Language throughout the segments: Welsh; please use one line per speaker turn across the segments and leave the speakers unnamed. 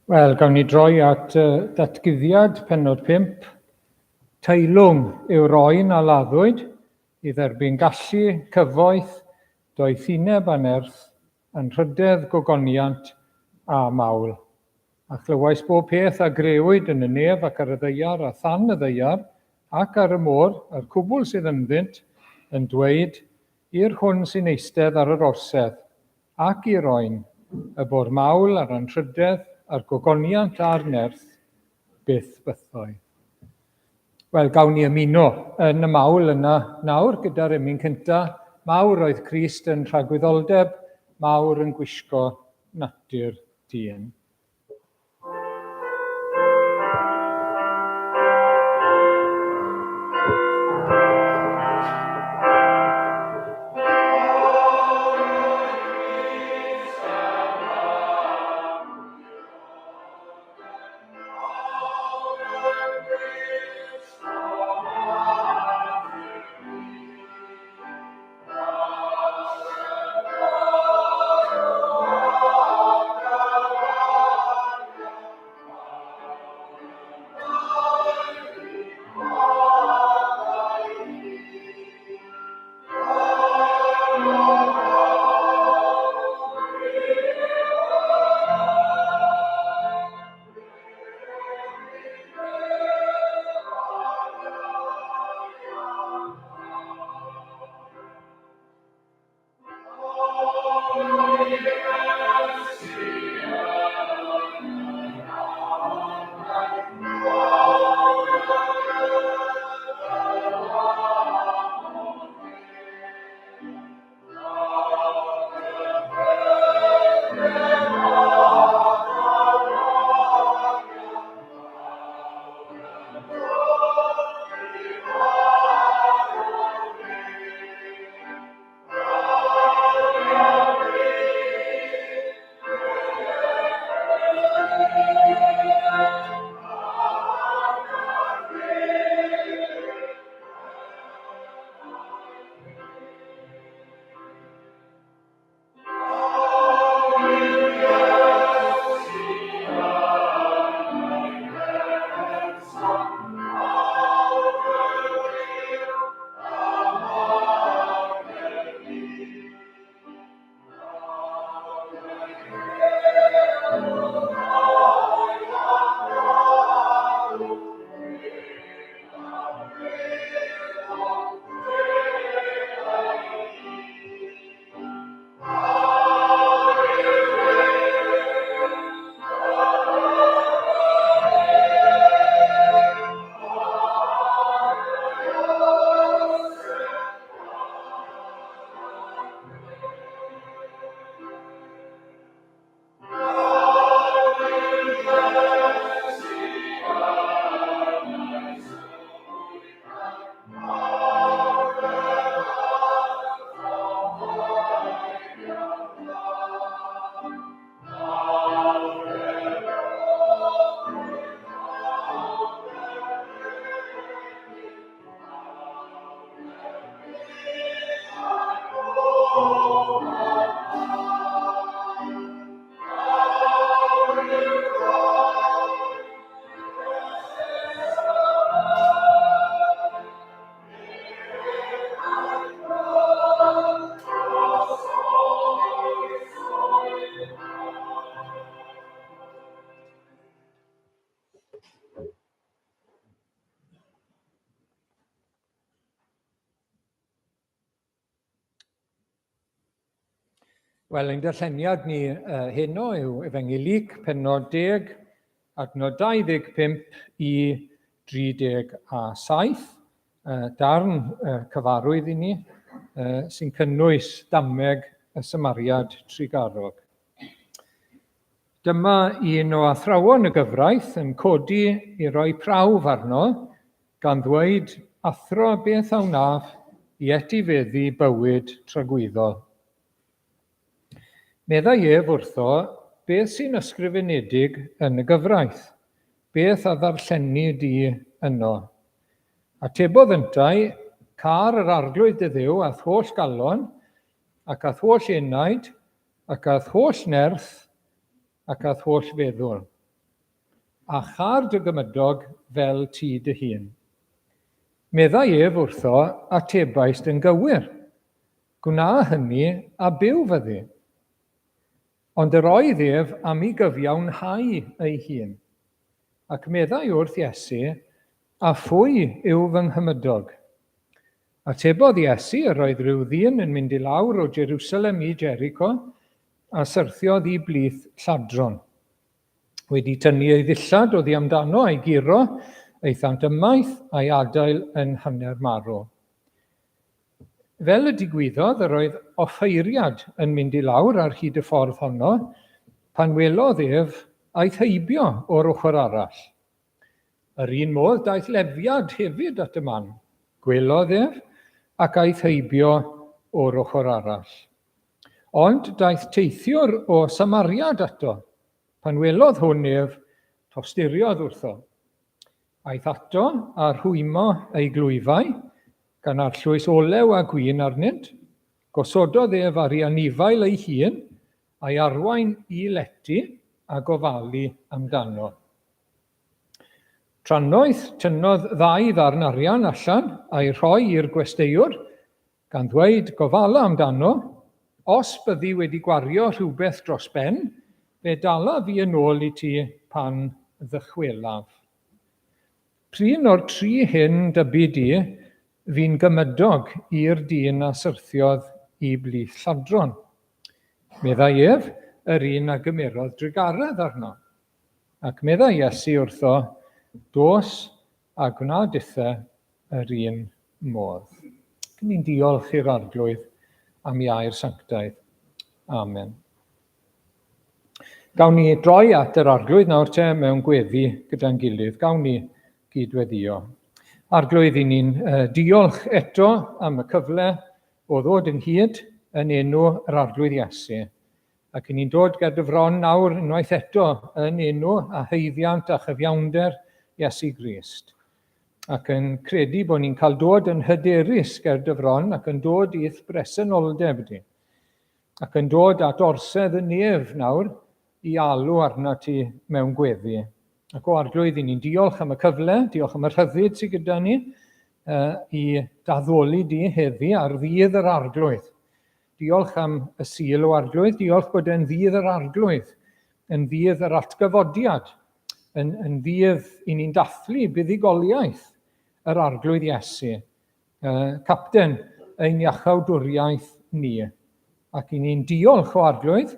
Wel, gawn ni droi at uh, datguddiad pennod 5. Teilwng yw'r oen a laddwyd i dderbyn gallu, cyfoeth, doethineb a nerth, anrhydedd, gogoniant a mawl. A chlywais bob peth a grëwyd yn y nef ac ar y ddaear a than y ddaear ac ar y môr, a'r cwbl sydd ynddynt, yn dweud, I'r hwn sy'n eistedd ar yr orsedd, ac i'r oen, y bo'r mawl a'r anrhydedd, a'r gogoniant a'r nerth, byth bythoedd. Wel, gawn ni ymuno yn y mawl yna nawr gyda'r emyn cynta. Mawr oedd Crist yn rhagwyddoldeb, mawr yn gwisgo natur dyn. Wel, ein darlleniad ni uh, heno yw Efengyl Luc, pennod 10, adnod 25 i 37, uh, darn uh, cyfarwydd i ni, uh, sy'n cynnwys dameg y Samariad trugarog. Dyma un o athrawon y gyfraith yn codi i roi prawf arno, gan ddweud, Athro, beth a wnaf i etifeddu bywyd tragwyddol? Meddai ef wrtho, Beth sy'n ysgrifenedig yn y gyfraith? Beth a ddarllenni di yno? Atebodd yntau, Câr yr Arglwydd dy Dduw a'th holl galon, ac a'th holl enaid, ac a'th holl nerth, ac a'th holl feddwl. a châr dy gymydog fel ti dy hun. Meddai ef wrtho, Atebaist yn gywir. Gwna hynny, a byw fyddi. Ond yr oedd ef am i gyfiawnhau ei hun. Ac meddai wrth Iesu, A phwy yw fy nghymydog? Atebodd Iesu, Yr oedd rhyw ddyn yn mynd i lawr o Jerusalem i Jericho, a syrthiodd i blith lladron. Wedi tynnu ei ddillad oddi amdano a'i guro, aethant ymaith a'i adael yn hanner marw. Fel y digwyddodd, yr oedd offeiriad yn mynd i lawr ar hyd y ffordd honno, pan welodd ef, aeth heibio o'r ochr arall. Yr un modd daeth Lefiad hefyd at y man. Gwelodd ef, ac aeth heibio o'r ochr arall. Ond daeth teithiwr o Samariad ato. Pan welodd hwn ef, tosturiodd wrtho. Aeth ato a rhwymo ei glwyfau, gan arllwys olew a gwin arnynt. Gosododd ef ar ei anifail ei hun, a'i arwain i lety a gofalu amdano. Trannoeth, tynnodd ddau ddarn arian allan a'i rhoi i'r gwesteiwr, Gan ddweud, Gofala amdano, os byddi wedi gwario rhywbeth dros ben, fe dalaf fi yn ôl i ti pan ddychwelaf. Prin o'r tri hyn dybu di, fu'n gymydog i'r dyn a syrthiodd i blith lladron. Meddai ef, yr un a gymerodd drugaredd arno. Ac meddai Iesu wrtho, Dos a gwna dithe yr un modd. Dyn ni'n diolch i'r Arglwydd am ei air sanctaidd. Amen. Gawn ni droi at yr Arglwydd nawr te mewn gweddi gyda'n gilydd. Gawn ni gydweddio. Arglwydd, i ni'n diolch eto am y cyfle o ddod ynghyd yn enw yr Arglwydd Iesu. Ac i ni'n dod ger dy fron nawr unwaith eto yn enw a haeddiant a chyfiawnder Iesu Grist. Ac yn credu bod ni'n cael dod yn hyderus ger dy fron ac yn dod i'th bresenoldeb di. Ac yn dod at orsedd y nef nawr i alw arna ti mewn gweddi. Ac o Arglwydd, i ni'n diolch am y cyfle, diolch am y rhyddid sydd gyda ni uh, i daddoli di heddi ar ddydd yr Arglwydd. Diolch am y Sul o Arglwydd, diolch bod e'n ddydd yr Arglwydd, yn ddydd yr atgyfodiad, yn, yn ddydd i ni'n dathlu buddugoliaeth yr Arglwydd Iesu, uh, capten ein iachawdwriaeth ni. Ac i ni'n diolch o Arglwydd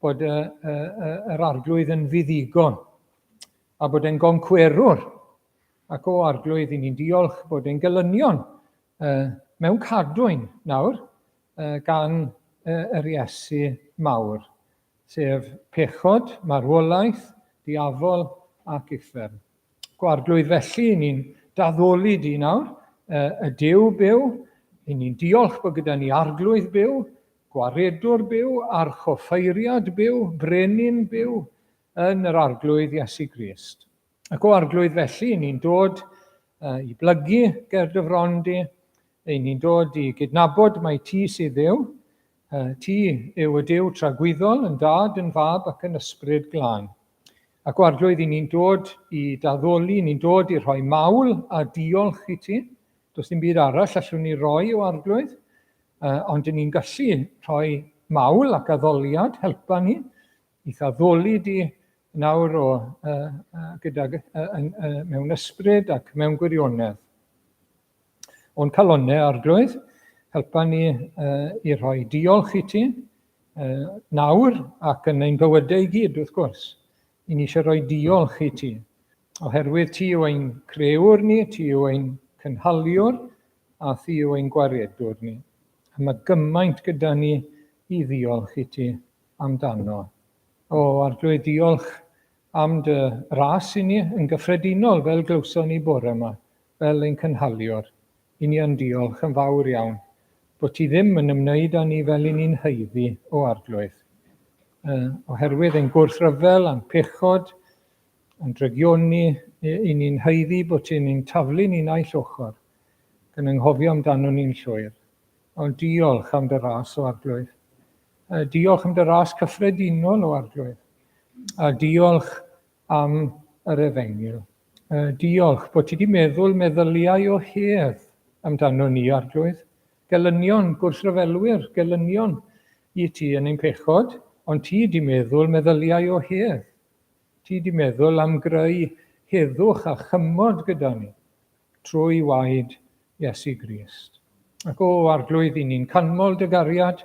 bod y, y, y, yr Arglwydd yn fuddugol a bod e'n goncwerwr. Ac o Arglwydd, i ni'n diolch bod ein gelynion uh, mewn cadwyn nawr uh, gan uh, yr Iesu mawr, sef pechod, marwolaeth, diafol ac uffern. Gwarglwydd felly, i ni'n daddoli di nawr, uh, y Duw byw, i ni'n diolch bod gyda ni arglwydd byw, gwaredwr byw, archoffeiriad byw, brenin byw yn yr arglwydd Iesu Grist. Ac o Arglwydd felly, ni'n dod i blygu ger dy fron di, ein ni'n dod i gydnabod mai ti sydd Dduw, ti yw y Duw tragwyddol, yn dad, yn fab ac yn ysbryd glân. Ac o Arglwydd, i ni'n dod i daddoli, ni'n dod i rhoi mawl a diolch i ti. Does dim byd arall allwn ni roi o Arglwydd, ond dyn ni'n gallu rhoi mawl ac addoliad, helpa ni I'th addoli di nawr o, uh, uh, gydag, uh, uh, mewn ysbryd ac mewn gwirionedd. O'n calonnau, Arglwydd, helpa ni uh, i rhoi diolch i ti uh, nawr ac yn ein bywydau i gyd, wrth gwrs. I ni eisiau rhoi diolch i ti, oherwydd ti yw ein crëwr ni, ti yw ein cynhaliwr, a thi yw ein gwaredwr ni. A mae gymaint gyda ni i ddiolch i ti amdano. O, Arglwydd, diolch am dy ras i ni yn gyffredinol, fel glywson ni bore yma, fel ein cynhaliwr. I ni yn diolch yn fawr iawn bod ti ddim yn ymwneud â ni fel i ni'n haeddu, o Arglwydd. Uh, oherwydd ein gwrthryfel a'n pechod, a'n drygioni, i ni'n haeddu bod ti'n ni'n taflu ni naill ochr, gan anghofio amdano ni'n llwyr. Ond diolch am dy ras, o Arglwydd. Diolch am dy ras cyffredinol, o Arglwydd. A diolch am yr efengyl. Diolch bod ti wedi meddwl meddyliau o hedd amdano ni, Arglwydd. Gelynion, gwrthryfelwyr, gelynion i ti yn ein pechod, ond ti wedi meddwl meddyliau o hedd. Ti wedi meddwl am greu heddwch a chymod gyda ni trwy waed Iesu Grist. Ac o, Arglwydd, i ni'n canmol dy gariad,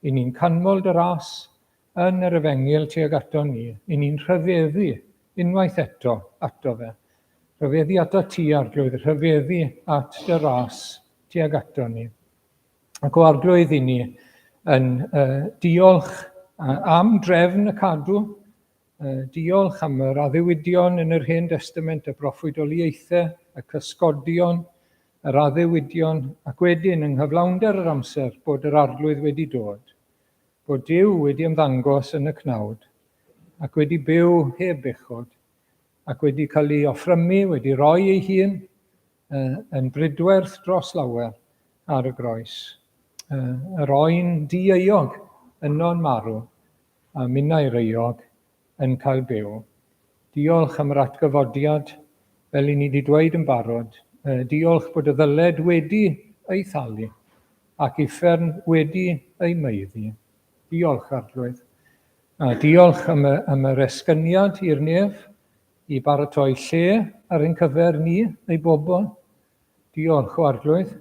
i ni'n canmol dy ras, yn yr efengyl tuag aton ni, i ni'n rhyfeddu unwaith eto ato fe. Rhyfeddu ato ti, Arglwydd, rhyfeddu at dy ras tuag aton ni. Ac o Arglwydd, i ni yn uh, diolch am drefn y cadw, uh, diolch am yr addewidion yn yr Hen Destament, y broffwydoliaethau, y cysgodion, yr addewidion, ac wedyn yng nghyflawnder yr amser bod yr Arglwydd wedi dod. Bod Duw wedi ymddangos yn y cnawd, ac wedi byw heb bechod, ac wedi cael ei offrymu, wedi rhoi ei hun yn bridwerth dros lawer ar y groes. Yr oen di-euog yno'n marw, a minnau'r euog yn cael byw. Diolch am yr atgyfodiad, fel i ni wedi dweud yn barod. Diolch bod y ddyled wedi ei thalu ac uffern wedi ei maeddu. Diolch, Arglwydd. A diolch am, y, am yr esgyniad i'r nef i baratoi lle ar ein cyfer ni, ei bobl. Diolch, o Arglwydd,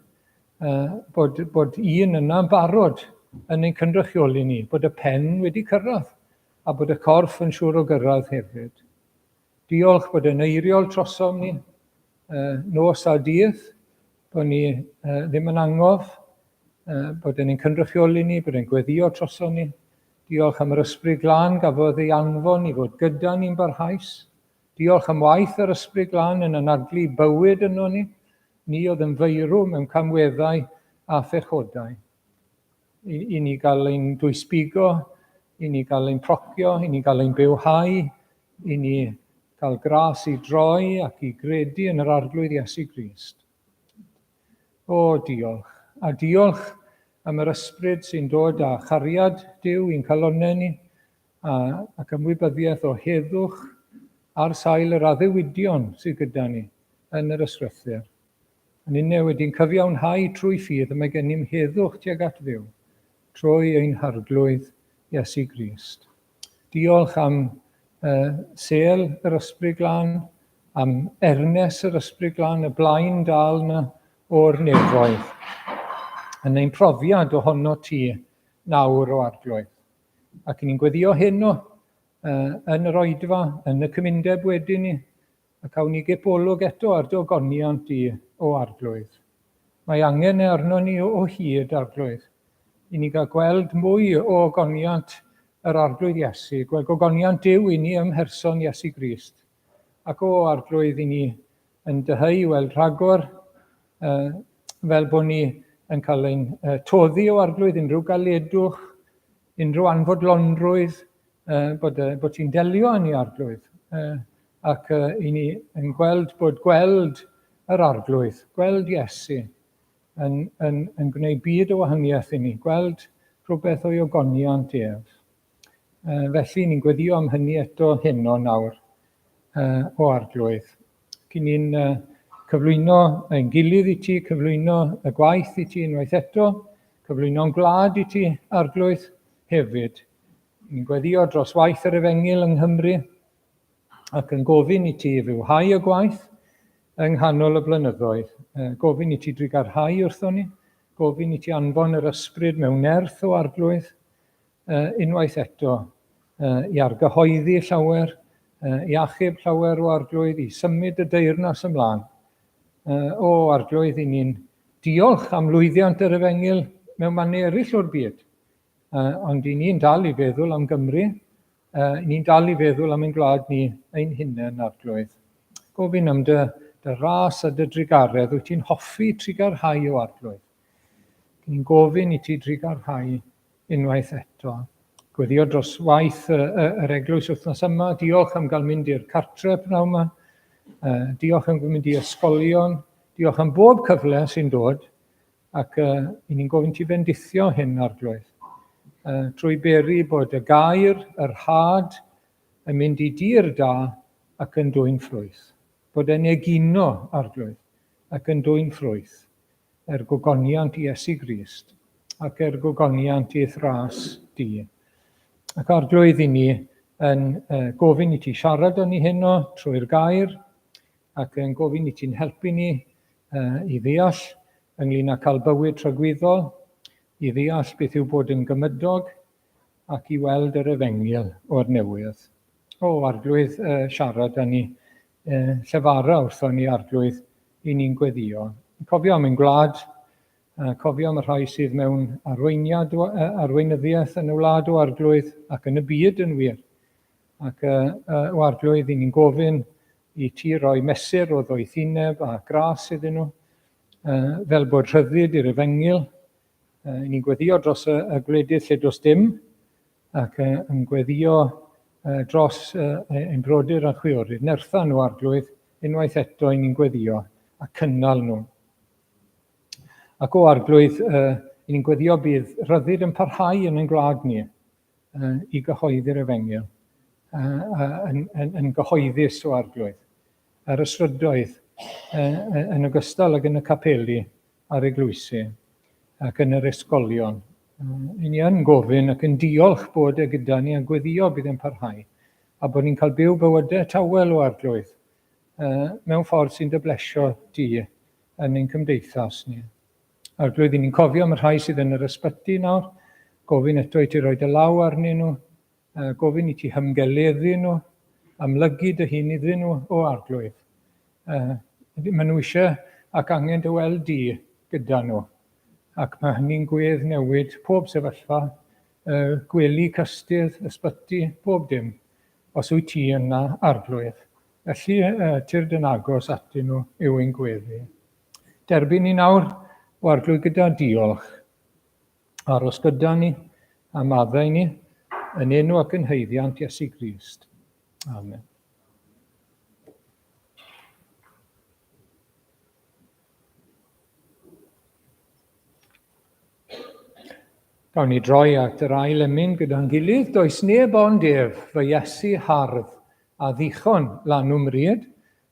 bod, bod un yna'n barod yn ein cynrychioli ni, bod y pen wedi cyrraedd a bod y corff yn siŵr o gyrraedd hefyd. Diolch bod yn eiriol trosom ni, nos a dydd, bod ni ddim yn angof, bod yn ein cynrychioli ni, bod yn gweddio trosom ni. Diolch am yr Ysbryd Glân gafodd ei anfon i fod gyda ni'n barhaus. Diolch am waith yr Ysbryd Glân yn anadlu bywyd yno ni, ni oedd yn feirw mewn camweddau a phechodau. I, i ni gael ein dwysbigo, i ni gael ein procio, i ni gael ein bywhau, i ni gael gras i droi ac i gredu yn yr Arglwydd Iesu Grist. O, diolch. A diolch am yr ysbryd sy'n dod â chariad Duw i'n calonnau ni, a, ac ymwybyddiaeth o heddwch ar sail yr addewidion sydd gyda ni yn yr ysgrythur. Yn unne wedi'n cyfiawnhau trwy ffydd y mae gennym heddwch tuag at Dduw, trwy ein Harglwydd Iesu Grist. Diolch am uh, sêl yr Ysbryd Glân, am ernes yr Ysbryd Glân, y blaen dal na o'r nefoedd, yn ein profiad ohono ti nawr o Arglwydd. Ac ni'n gweddio heno uh, yn yr oedfa, yn y cymundeb wedyn ni, A cawn ni gip olwg eto ar dy ogoniant di, o Arglwydd. Mae angen e arnon ni o hyd, Arglwydd, i ni gael gweld mwy o ogoniant yr Arglwydd Iesu, gweld gogoniant Duw i ni ym mherson Iesu Grist. Ac o Arglwydd, i ni yn dyheu i weld rhagor, uh, fel bod ni yn cael ein uh, toddi o Arglwydd unrhyw galedwch, unrhyw anfodlonrwydd, uh, bod, uh, bod ti'n delio â ni, Arglwydd, uh, ac uh, i ni yn gweld bod gweld yr Arglwydd, gweld Iesu, yn, yn, yn gwneud byd o wahaniaeth i ni, gweld rhywbeth o'i ogoniant ef. Uh, felly, ni'n gweddio am hynny eto heno nawr uh, o Arglwydd. Cyn ni'n uh, cyflwyno ein gilydd i ti, cyflwyno y gwaith i ti unwaith eto, cyflwyno'n gwlad i ti, Arglwydd, hefyd. Ni'n gweddio dros waith yr Efengyl yng Nghymru ac yn gofyn i ti fywhau y gwaith yng nghanol y blynyddoedd. Gofyn i ti drugarhau wrthon ni, gofyn i ti anfon yr ysbryd mewn nerth o Arglwydd unwaith eto i argyhoeddi llawer, i achub llawer o Arglwydd, i symud y deyrnas ymlaen. O Arglwydd, i ni'n diolch am lwyddiant yr Efengyl mewn mannau eraill o'r byd. Ond i ni'n dal i feddwl am Gymru, i ni'n dal i feddwl am ein gwlad ni ein hunain, Arglwydd. Gofyn am dy, dy ras a dy drugaredd, wyt ti'n hoffi trugarhau o Arglwydd. Ni'n gofyn i ti drugarhau unwaith eto. Gweddio dros waith y, y, yr eglwys wythnos yma. Diolch am gael mynd i'r cartre pnawn yma. Diolch am mynd i ysgolion. Diolch am bob cyfle sy'n dod. Ac uh, i ni'n gofyn ti fendithio hyn, Arglwydd, uh, trwy beri bod y gair, yr had, yn mynd i dir da ac yn dwyn ffrwyth. Bod e'n egino, Arglwydd, ac yn dwyn ffrwyth, er gogoniant Iesu Grist, ac er gogoniant i'th ras di. Ac Arglwydd, i ni yn gofyn i ti siarad â ni heno trwy'r gair, ac yn gofyn i ti'n helpu ni i ddeall ynglyn â cael bywyd tragwyddol, i ddeall beth yw bod yn gymydog, ac i weld yr efengyl o'r newydd. O, Arglwydd, siarad â ni, llefara wrthon ni, Arglwydd, i ni'n gweddio. Cofio am ein gwlad, cofio am y rhai sydd mewn arweiniad, arweinyddiaeth yn y wlad o Arglwydd ac yn y byd yn wir. Ac o Arglwydd, i ni'n gofyn i ti roi mesur o ddoethineb a gras iddyn nhw, fel bod rhyddid i'r efengyl. I ni'n gweddio dros y, y gwledydd lle does dim, ac yn gweddio dros ein brodyr a'n chwiorydd. Nertha nhw, Arglwydd, unwaith eto i ni'n gweddio a cynnal nhw. Ac o Arglwydd, i ni'n gweddio bydd rhyddid yn parhau yn ein gwlad ni i gyhoeddi'r efengyl yn, yn, yn gyhoeddus o Arglwydd, ar y strydoedd, yn ogystal ag yn y capeli a'r eglwysi ac yn yr ysgolion. I ni yn gofyn ac yn diolch bod e gyda ni a gweddio bydd e'n parhau a bod ni'n cael byw bywydau tawel o Arglwydd mewn ffordd sy'n dy blesio di yn ein cymdeithas ni. Arglwydd, i ni'n cofio am y rhai sydd yn yr ysbyty nawr, gofyn eto i ti roi dy law arnyn nhw, gofyn i ti hymgeleddu nhw, amlygu dy hun iddyn nhw, o Arglwydd. Maen nhw eisiau ac angen dy weld di gyda nhw, ac mae hynny'n gwedd newid pob sefyllfa, gwely, cystudd, ysbyty, pob dim, os wyt ti yna, Arglwydd. Felly, tyrd yn agos atyn nhw yw ein gweddi. Derbyn ni nawr, o Arglwydd, gyda diolch. Aros gyda ni a maddau ni yn enw ac yn haeddiant Iesu Grist. Amen. Gawn ni droi at yr ail emyn gyda'n gilydd. Does neb ond ef, fy Iesu hardd, a ddichon lanw mryd,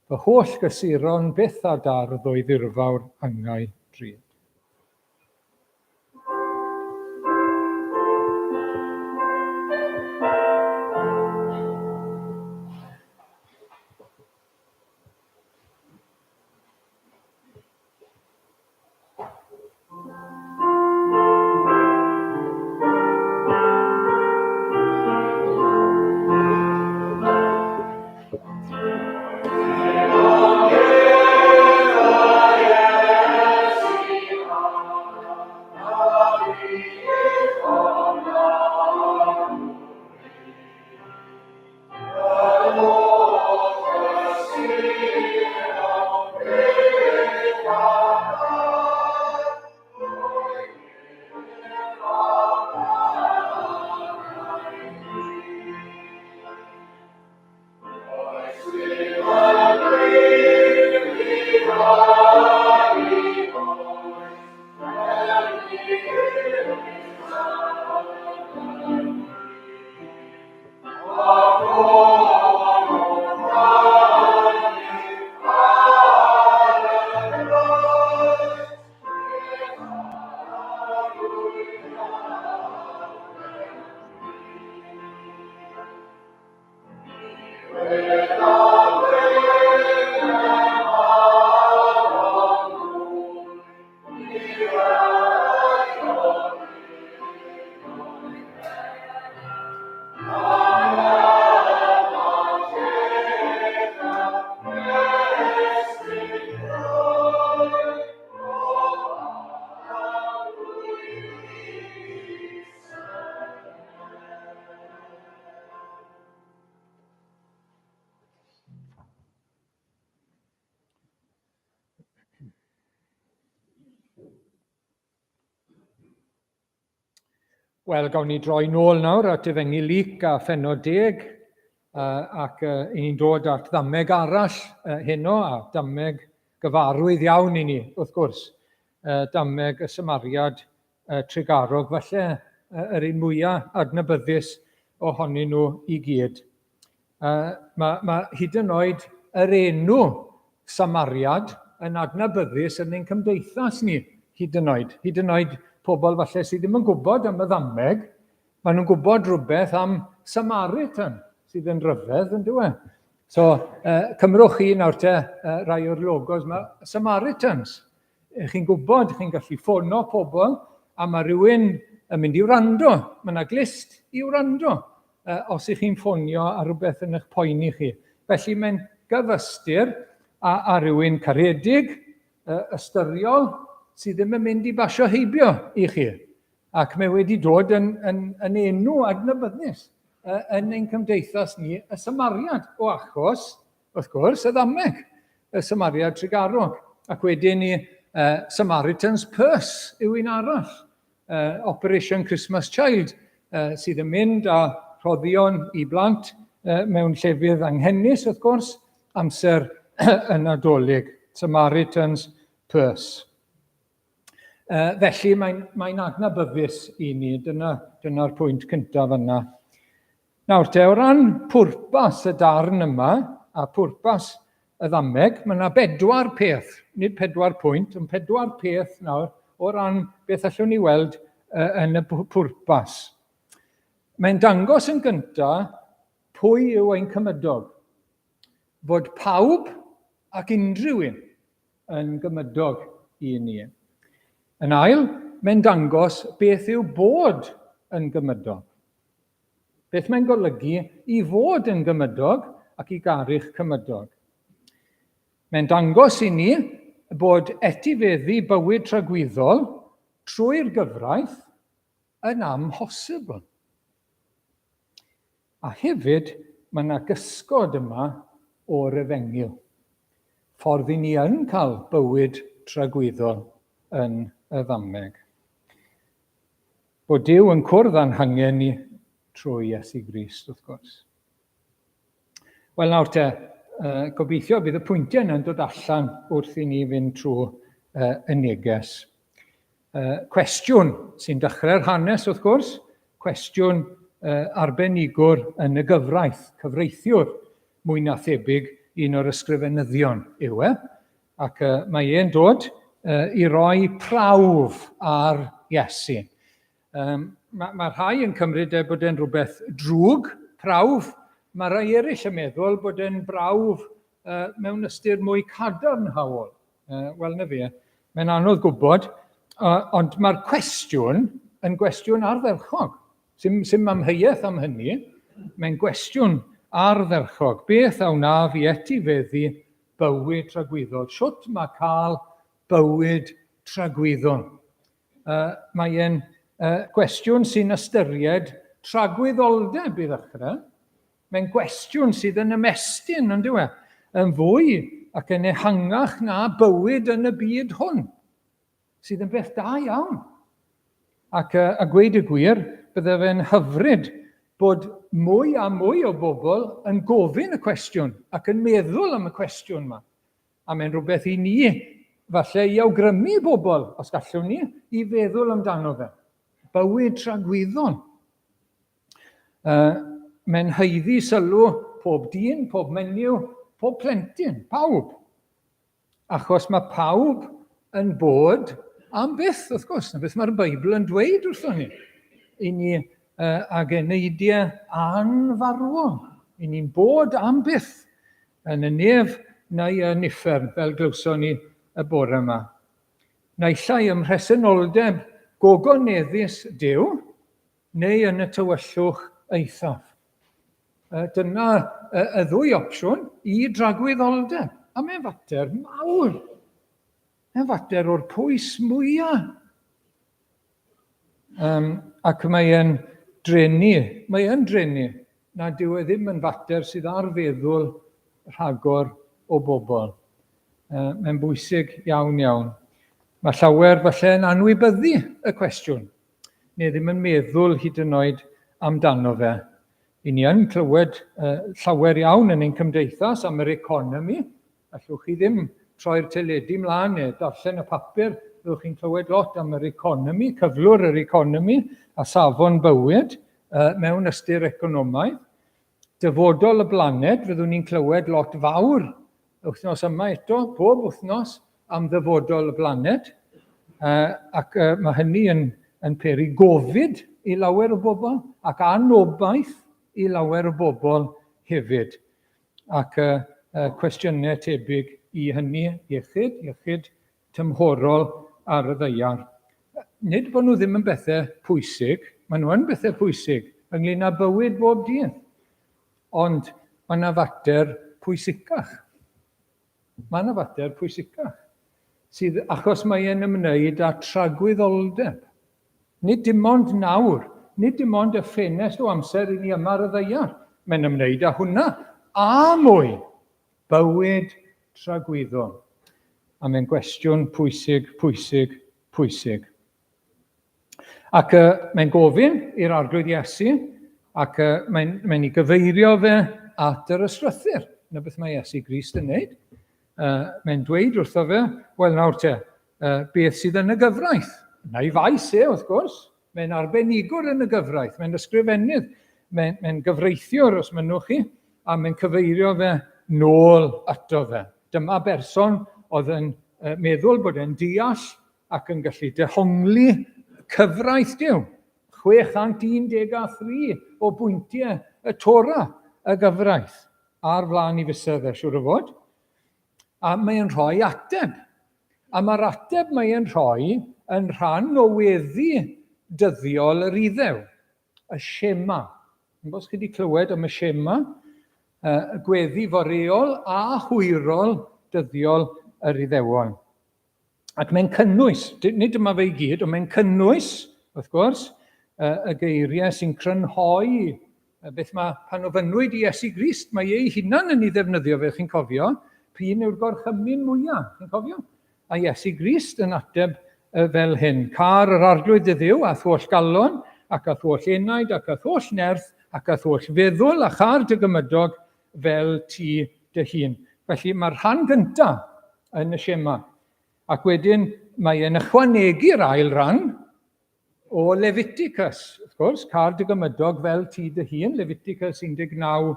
Fy holl gysuron byth a dardd o'i ddirfawr angau drud. Wel, gawn ni droi nôl nawr at Efengyl Luc a phenod deg, ac i ni'n dod at ddameg arall heno, a dameg gyfarwydd iawn i ni, wrth gwrs, dameg y Samariad trugarog, falle yr un mwyaf adnabyddus ohonyn nhw i gyd. Mae, mae hyd yn oed yr enw Samariad yn adnabyddus yn ein cymdeithas ni, hyd yn oed. Hyd yn oed pobl falle sydd ddim yn gwybod am y ddameg, maen nhw'n gwybod rhywbeth am Samaritan, sydd yn rhyfedd, yn dyw e? So, cymrwch chi nawr te rai o'r logos yma, Samaritans. Chi'n gwybod, chi'n gallu ffono pobl, a mae rhywun yn mynd i wrando. Mae yna glist i wrando os ych chi'n ffonio a rhywbeth yn eich poeni chi. Felly mae'n gyfystyr a, a rhywun caredig, ystyriol, sydd ddim yn mynd i basio heibio i chi. Ac mae wedi dod yn, yn, yn enw adnabyddus yn ein cymdeithas ni, y Samariad, o achos, wrth gwrs, y ddameg, y Samariad trugarog. Ac wedyn ni, Samaritan's Purse yw un arall, Operation Christmas Child, sydd yn mynd â rhoddion i blant mewn llefydd anghenus, wrth gwrs, amser y Nadolig, Samaritan's Purse. Felly mae'n mae adnabyddus i ni, dyna'r dyna pwynt cyntaf yna. Nawr te, o ran pwrpas y darn yma, a pwrpas y ddameg, mae yna bedwar peth, nid pedwar pwynt, ond pedwar peth nawr o ran beth allwn ni weld yn y pwrpas. Mae'n dangos yn gyntaf pwy yw ein cymydog. Fod pawb ac unrhyw un yn gymydog i ni. Yn ail, mae'n dangos beth yw bod yn gymydog. Beth mae'n golygu i fod yn gymydog ac i garu'ch cymydog. Mae'n dangos i ni bod etifeddu bywyd tragwyddol trwy'r gyfraith yn amhosibl. A hefyd, mae yna gysgod yma o'r Efengyl. Ffordd i ni yn cael bywyd tragwyddol yn y ddameg. Bod Duw yn cwrdd â'n hangen ni trwy Iesu Grist, wrth gwrs. Wel nawr te, gobeithio bydd y pwyntiau yna'n dod allan wrth i ni fynd trwy y neges. Cwestiwn sy'n dechrau'r hanes, wrth gwrs, cwestiwn arbenigwr yn y gyfraith, cyfreithiwr, mwy na thebyg un o'r ysgrifenyddion yw e, ac mae e'n dod i roi prawf ar Iesu. Um, mae, mae rhai yn cymryd e bod e'n rhywbeth drwg, prawf. Mae rhai eraill yn meddwl bod e'n brawf mewn ystyr mwy cadarnhaol. Wel, na fe, mae'n anodd gwybod, ond mae'r cwestiwn yn gwestiwn ardderchog. Sim, sim amheuaeth am hynny, mae'n gwestiwn ardderchog. Beth a wnaf i etifeddu bywyd tragwyddol? Shwt mae cael bywyd tragwyddol? Mae e'n gwestiwn sy'n ystyried tragwyddoldeb i ddechrau. Mae'n gwestiwn sydd yn ymestyn, yn dyw e, yn fwy ac yn ehangach na bywyd yn y byd hwn, sydd yn beth da iawn. Ac a gweud y gwir, bydde fe'n hyfryd bod mwy a mwy o bobl yn gofyn y cwestiwn ac yn meddwl am y cwestiwn yma. A mae'n rhywbeth i ni, falle, i awgrymu i bobl, os gallwn ni, i feddwl amdano fe. Bywyd tragwyddol. Mae'n haeddu sylw pob dyn, pob menyw, pob plentyn, pawb. Achos mae pawb yn bod am byth, wrth gwrs. Na beth mae'r Beibl yn dweud wrthon ni. I ni ag eneidiau anfarwol. I ni'n bod am byth yn y nef neu yn uffern, fel glywson ni y bore yma. Naill ai ym mhresenoldeb gogoneddus Duw, neu yn y tywyllwch eithaf. Dyna y ddwy opsiwn i dragwyddoldeb. A mae'n fater mawr. Mae'n fater o'r pwys mwyaf. Um, ac mae'n drenu, mae yn drenu, nad yw e ddim yn fater sydd ar feddwl rhagor o bobl. Mae'n bwysig iawn iawn. Mae llawer falle yn anwybyddu y cwestiwn. neu ddim yn meddwl hyd yn oed amdano fe. I ni yn clywed llawer iawn yn ein cymdeithas am yr economi. Allwch chi ddim troi'r teledu mlaen neu darllen y papur, byddwch chi'n clywed lot am yr economi, cyflwr yr economi a safon bywyd mewn ystyr economaidd. Dyfodol y blaned, fyddwn ni'n clywed lot fawr wythnos yma eto, pob wythnos, am ddyfodol y blaned. Ac mae hynny yn, yn peri gofid i lawer o bobl ac anobaith i lawer o bobl hefyd. Ac cwestiynau tebyg i hynny, iechyd, iechyd tymhorol ar y ddaear. Nid bod nhw ddim yn bethau pwysig, maen nhw yn bethau pwysig ynglyn â bywyd bob dydd, ond mae yna fater pwysicach. Mae yna fater pwysicach, sydd achos mae e'n ymwneud â tragwyddoldeb. Nid dim ond nawr, nid dim ond y ffenest o amser i ni yma ar y ddaear, mae'n ymwneud â hwnna, a mwy. Bywyd tragwyddol. A mae'n gwestiwn pwysig, pwysig, pwysig. Ac uh, mae'n gofyn i'r Arglwydd Iesu, ac uh, mae'n mae ei gyfeirio fe at yr ysgrythur. Na beth mae Iesu Grist yn wneud. Uh, mae'n dweud wrtho fe, wel nawr te, uh, beth sydd yn y gyfraith? Na i faes e, wrth gwrs. Mae'n arbenigwr yn y gyfraith, mae'n ysgrifennydd, mae'n, mae'n gyfreithiwr os mynnwch chi, a mae'n cyfeirio fe nôl ato fe. Dyma berson oedd yn meddwl bod e'n deall ac yn gallu dehongli cyfraith Duw. 613 o bwyntiau y Tora, y gyfraith, ar flaen i fysedd e, siŵr o fod. A mae'n rhoi ateb. A mae'r ateb mae'n rhoi yn rhan o weddi dyddiol yr Iddew, y Shema. Yn bos chi wedi clywed am y Shema, y gweddi foreol a hwyrol dyddiol yr Iddewon. Ac mae'n cynnwys, nid dyma fe i gyd, ond mae'n cynnwys, wrth gwrs, y geiriau sy'n crynhoi beth mae pan ofynnwyd i Iesu Grist, mae ei hunan yn ei ddefnyddio fe, chi'n cofio, p'un yw'r gorchymyn mwyaf, chi'n cofio? A Iesu Grist yn ateb fel hyn, car yr arglwydd dy ddiw a'th holl galon, ac a'th holl enaid, ac a'th holl nerth, ac a'th holl feddwl, a char dy gymydog fel ti dy hun. Felly mae'r rhan gyntaf yn y Shema. Ac wedyn mae e'n ychwanegu'r ail ran o Leviticus, wrth gwrs, car dy gymydog fel ti dy hun, Leviticus 19,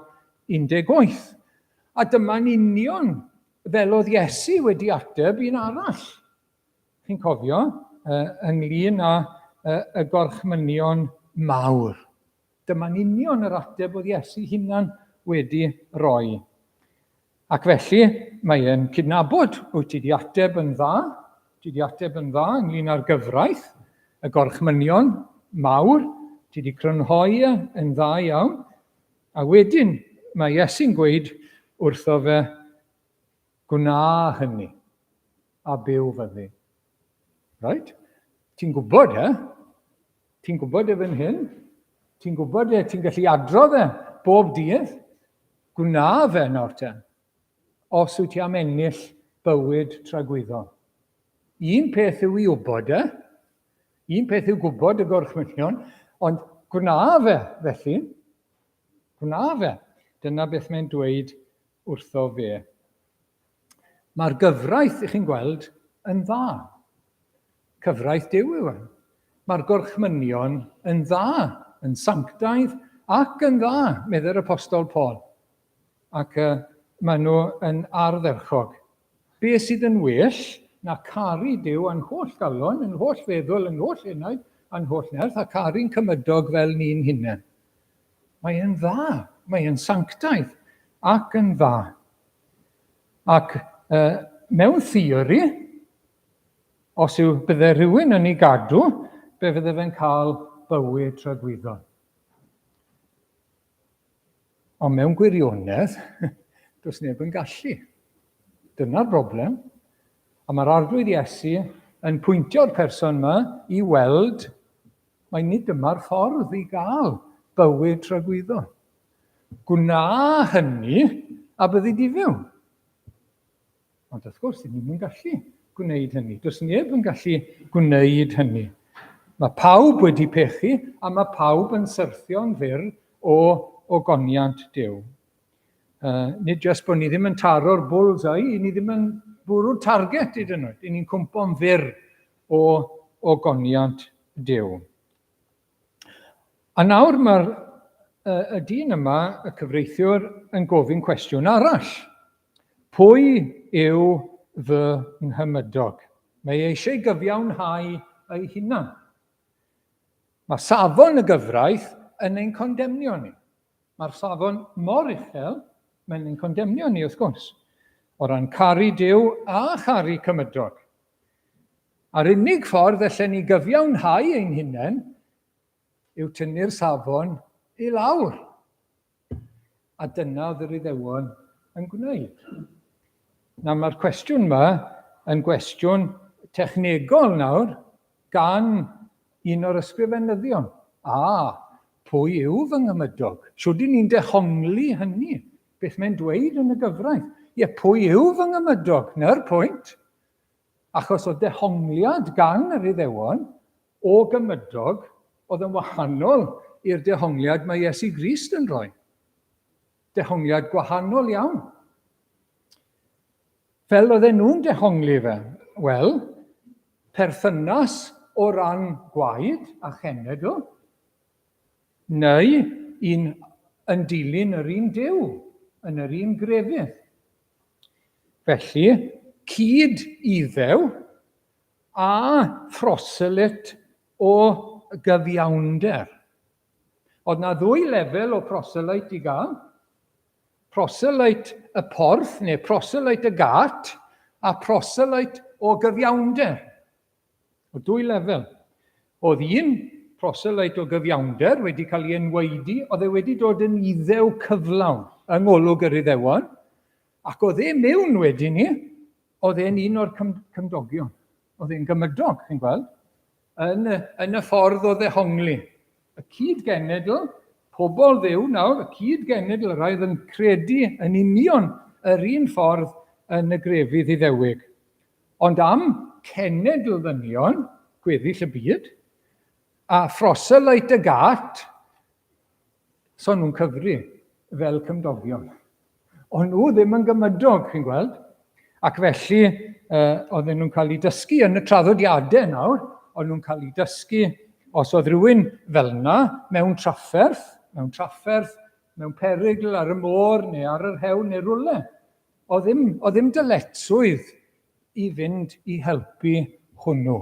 18. A dyma'n union fel oedd Iesu wedi ateb un arall. Chi'n cofio, ynglyn â y gorchmynion mawr. Dyma'n union yr ateb oedd Iesu hunan wedi roi. Ac felly, mae e'n cydnabod, wyt ti di ateb yn dda, ti di ateb yn dda ynglyn â'r gyfraith, y gorchmynion mawr, ti di crynhoi e yn dda iawn. A wedyn, mae Iesu'n gweud wrtho fe, gwna hynny, a byw fyddi. Right? Ti'n gwybod e? Ti'n gwybod e fan hyn? Ti'n gwybod e? Ti'n gallu adrodd e bob dydd? Gwna fe nawr te, os wyt ti am ennill bywyd tragwyddol. Un peth yw i wybod e, un peth yw gwybod y gorchmynion, ond gwna fe felly. Gwna fe. Dyna beth mae'n dweud wrtho fe. Mae'r gyfraith, i chi'n gweld, yn dda. Cyfraith Duw yw e. Mae'r gorchmynion yn dda, yn sanctaidd ac yn dda, meddai'r Apostol Paul. Ac uh, maen nhw yn ardderchog. Be sydd yn well na caru Duw a'n holl galon, yn holl feddwl, yn holl enaid, a'n holl nerth, a caru'n cymydog fel ni'n hunain. Mae e'n dda, mae e'n sanctaidd ac yn dda. Ac uh, mewn theori, os yw bydde rhywun yn ei gadw, be fydde fe'n cael bywyd tragwyddol. Ond mewn gwirionedd, does neb yn gallu. Dyna'r broblem. A mae'r Arglwydd Iesu yn pwyntio'r person yma i weld mai nid dyma'r ffordd i gael bywyd tragwyddol. Gwna hynny a byddi di fyw. Ond wrth gwrs, dyn ni'n gallu gwneud hynny. Does neb yn gallu gwneud hynny. Mae pawb wedi pechu a mae pawb yn syrthio'n fyr o ogoniant Duw. Uh, nid jyst bod ni ddim yn taro'r bullseye, ni ddim yn bwrw'r target hyd yn oed. Ni'n cwmpo'n fyr o ogoniant Duw. A nawr mae'r y, y dyn yma, y cyfreithiwr, yn gofyn cwestiwn arall. Pwy yw fy nghymydog? Mae eisiau gyfiawnhau ei hunan. Mae safon y gyfraith yn ein condemnio ni. Mae'r safon mor uchel, mae'n ein condemnio ni wrth gwrs, o ran caru Duw a charu cymydog. A'r unig ffordd allen ni gyfiawnhau ein hunain yw tynnu'r safon i lawr. A dyna oedd yr Iddewon yn gwneud. Nawr mae'r cwestiwn yma yn gwestiwn technegol nawr gan un o'r ysgrifenyddion. A, pwy yw fy nghymydog? Shwd i ni'n dehongli hynny? Beth mae'n dweud yn y gyfraith? Ie, pwy yw fy nghymydog? Na'r pwynt. Achos o dehongliad gan yr Iddewon o gymydog oedd yn wahanol i'r dehongliad mae Iesu Grist yn rhoi. Dehongliad gwahanol iawn. Fel oedden nhw'n dehongli fe? Wel, perthynas o ran gwaed a chenedl, neu un yn dilyn yr un Duw, yn yr un grefydd. Felly, cyd Iddew a phroselit o gyfiawnder. Oedd na ddwy lefel o proselyte i gael. Proselyte y porth, neu proselyte y gat, a proselyte o gyfiawnder. O dwy lefel. Oedd un proselyte o gyfiawnder wedi cael ei enwaedu, oedd e wedi dod yn iddew cyflawn yng ngolwg yr Iddewon, ac oedd e mewn wedyn ni, oedd e'n un o'r cymdogion. Oedd e'n gymydog, chi'n gweld, yn, yn y ffordd o ddehongli. Y cyd-genedl, pobl ddew nawr, y cyd-genedl, y rhai oedd yn credu yn union yr un ffordd yn y grefydd Iddewig. Ond am cenedl ddynion, gweddill y byd, a phroselyte y gat, so nhw'n cyfri fel cymdogion. O'n nhw ddim yn gymydog, chi'n gweld. Ac felly, uh, oedden nhw'n cael eu dysgu yn y traddodiadau nawr, oedden nhw'n cael eu dysgu os oedd rhywun fel yna mewn trafferth, mewn trafferth, mewn perygl ar y môr neu ar yr hewl neu rwle. Oedd ddim, oedd ddim dyletswydd i fynd i helpu hwnnw.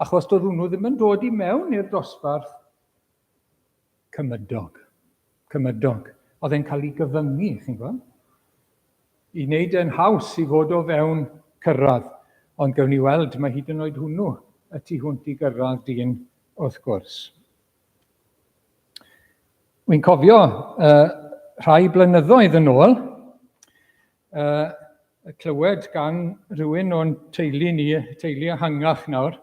Achos doedd hwnnw ddim yn dod i mewn i'r dosbarth cymydog. Cymydog. Oedd e'n cael ei gyfyngu, chi'n gweld? I wneud e'n haws i fod o fewn cyrraedd. Ond gawn ni weld, mae hyd yn oed hwnnw y tu hwnt i gyrraedd dyn, wrth gwrs. Wy'n cofio uh, rhai blynyddoedd yn ôl, uh, clywed gan rhywun o'n teulu ni, teulu ehangach nawr,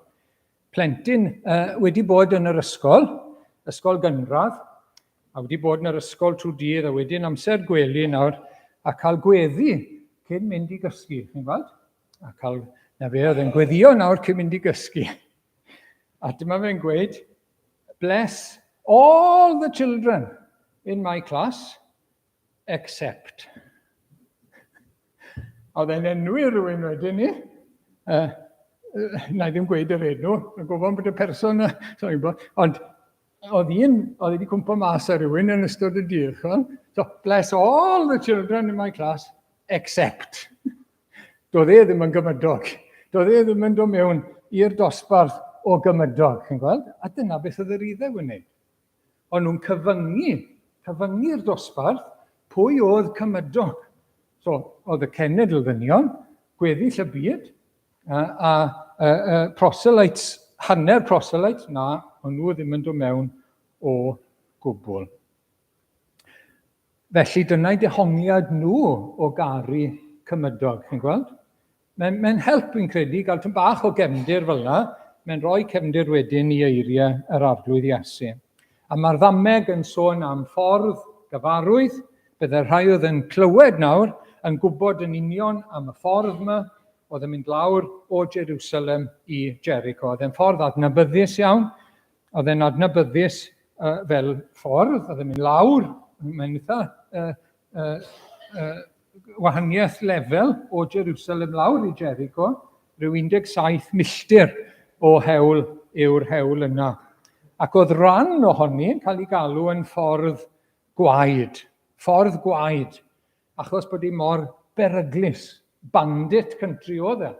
plentyn uh, wedi bod yn yr ysgol, ysgol gynradd, a wedi bod yn yr ysgol trwy dydd, a wedyn amser gwely nawr, a cael gweddi cyn mynd i gysgu, chi'n gweld? A cael, na fe, oedd e'n gweddio nawr cyn mynd i gysgu. A dyma fe'n gweud, bless all the children in my class, except. A oedd e'n enwi rhywun wedyn ni. Uh, na i ddim gweud yr enw, yn gofyn bod y person, sorry, ond oedd un, oedd wedi cwmpo mas ar rhywun yn ystod y dydd, chwan. So, bless all the children in my class, except. Doedd e ddim yn gymydog. Doedd e ddim yn dod mewn i'r dosbarth o gymydog, chi'n gweld? A dyna beth oedd yr Iddew yn wneud. O'n nhw'n cyfyngu, cyfyngu'r dosbarth, pwy oedd cymydog. So, oedd y cenedl ddynion, gweddill y byd, a, a, a, a proselytes, hanner proselytes, na, o'n nhw ddim yn dod mewn o gwbl. Felly dyna'i dehongliad nhw o garu cymydog, chi'n gweld? Mae'n mae help, fi'n credu, gael tyn bach o gefndir fel yna. Mae'n rhoi cefndir wedyn i eiriau yr Arglwydd Iesu. A mae'r ddameg yn sôn am ffordd gyfarwydd. Byddai'r rhai oedd yn clywed nawr yn gwybod yn union am y ffordd yma oedd yn mynd lawr o Jerusalem i Jericho. Oedd e'n ffordd adnabyddus iawn. Oedd e'n adnabyddus uh, fel ffordd, oedd e'n mynd lawr, mae'n eitha uh, uh, uh, wahaniaeth lefel o Jerusalem lawr i Jericho, rhyw 17 milltir o hewl yw'r hewl yna. Ac oedd rhan ohoni yn cael ei galw yn ffordd gwaed, ffordd gwaed, achos bod hi mor beryglus. Bandit country oedd e.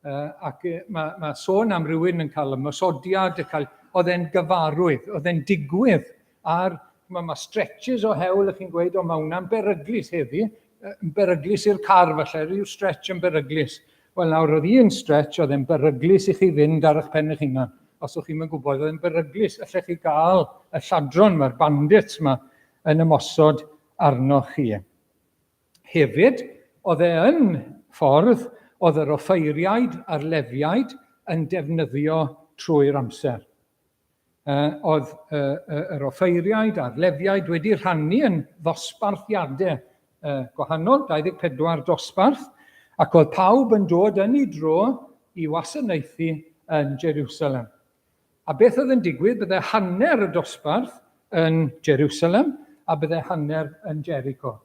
Ac mae, mae sôn am rywun yn cael ymosodiad, y cael, oedd e'n gyfarwydd, oedd e'n digwydd ar, mae, mae stretches o hewl ych chi'n gweud, o mae hwnna'n beryglus heddi, yn beryglus i'r car falle, rhyw stretch yn beryglus. Wel nawr, oedd un stretch oedd e'n beryglus i chi fynd ar eich pen eich hunan. Os o'ch chi'n gwybod, oedd e'n beryglus, allech chi gael y lladron mae'r bandits yma yn ymosod arnoch chi. Hefyd, oedd e yn ffordd oedd yr offeiriaid a'r Lefiaid yn defnyddio trwy'r amser. Oedd yr offeiriaid a'r Lefiaid wedi rhannu yn ddosbarthiadau gwahanol, 24 dosbarth, ac oedd pawb yn dod yn ei dro i wasanaethu yn Jerusalem. A beth oedd yn digwydd, bydde hanner y dosbarth yn Jerusalem a bydde hanner yn Jericho.